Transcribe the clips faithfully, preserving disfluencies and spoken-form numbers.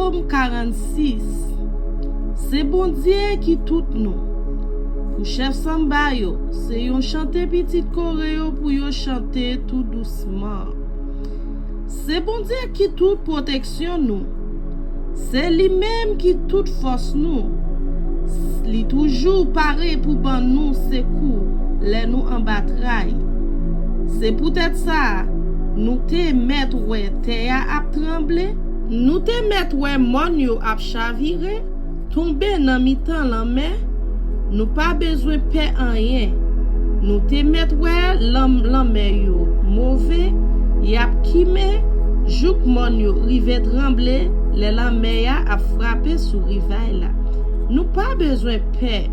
Sòm karannsis. Se Bondye ki tout nou. Pou chèf sanba yo, se yon chante pitit Kore yo pou yo chante tou dousman. Se Bondye ki tout pwoteksyon nou. Se li menm ki tout fòs nou. Li toujou pare pou ban nou sekou lè nou anba tray. Se poutèt sa, nou te mèt wè tè a ap tranble. Nou te mèt wè mòn yo ap chavire, tonbe nan mitan lanmè. Nou pa bezwen pè anyen. Nou te mèt wè lanm lanmè yo move, y ap kimen, jouk mòn yo rive tranble lè lanmè a ap frape sou rivaj la. Nou pa bezwen pè.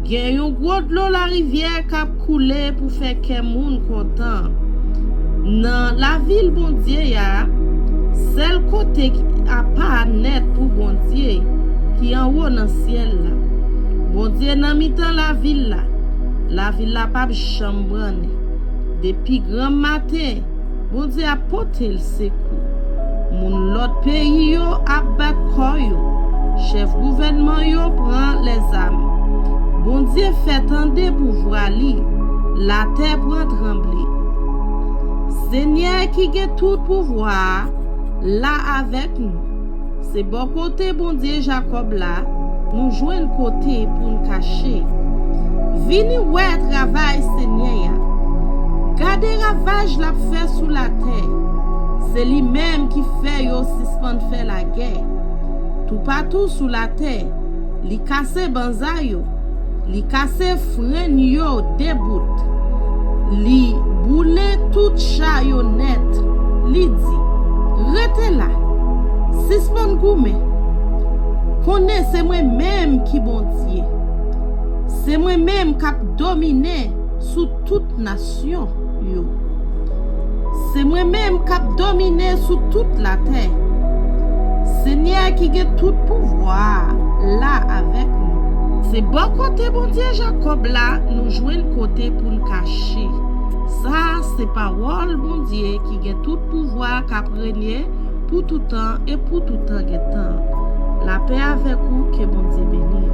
Gen yon gwo dlo larivyè k ap koule pou fè kè moun kontan. Nan lavil Bondye a, sèl kote ki apa nèt pou Bondye ki anwo nan syèl la. Bondye nan mitan lavil la. Lavil la p ap janm brannen. Depi granm maten, Bondye ap pote l sekou. Moun lòt peyi yo ap bat kò yo. Chèf gouvènman yo pran lèzam. Bondye fè tande pouvwa li. Latè pran tranble. Senyè ki gen tout pouvwa a la avèk nou. Se bò kote Bondye Jakòb la, nou jwenn kote pou n kache. Vini wè travay Senyè a. Gade ravaj l ap fè sou latè. Se li menm ki fè yo sispann fè lagè. Toupatou sou latè, li kase banza yo. Li kase frenn yo de bout. Li boule tout cha yo nèt. Li di, "Rete la, sispann goumen. Konnen se mwen menm ki Bondye. Se mwen menm k ap domine sou tout nasyon yo. Se mwen menm k ap domine sou tout latè." Senyè ki gen tout pouvwa a la avèk nou. Se bò kote Bondye Jakòb la nou jwenn kote pou n kache. Sa a se pawòl Bondye ki gen tout pouvwa k ap renye pou toutan e pou toutan gen tan. Lapè avèk ou, ke Bondye beni.